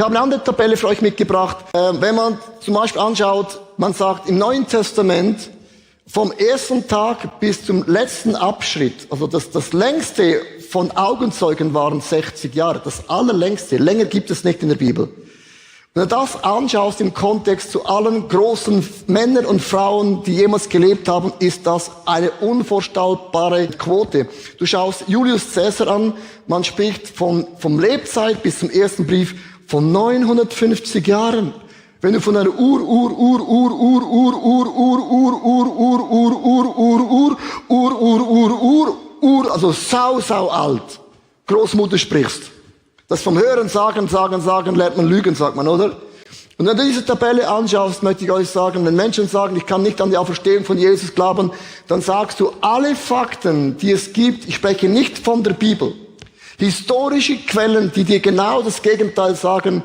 Ich habe eine andere Tabelle für euch mitgebracht. Wenn man zum Beispiel anschaut, man sagt im Neuen Testament, vom ersten Tag bis zum letzten Abschnitt, also das längste von Augenzeugen waren 60 Jahre, das allerlängste, länger gibt es nicht in der Bibel. Wenn du das anschaust im Kontext zu allen großen Männern und Frauen, die jemals gelebt haben, ist das eine unvorstellbare Quote. Du schaust Julius Caesar an, man spricht vom Lebzeit bis zum ersten Brief von 950 Jahren. Wenn du von einer also sau alt Großmutter sprichst, das vom Hören, Sagen, lernt man lügen, sagt man, oder? Und wenn du diese Tabelle anschaust, möchte ich euch sagen, wenn Menschen sagen, ich kann nicht an die Auferstehung von Jesus glauben, dann sagst du, alle Fakten, die es gibt, ich spreche nicht von der Bibel, historische Quellen, die dir genau das Gegenteil sagen,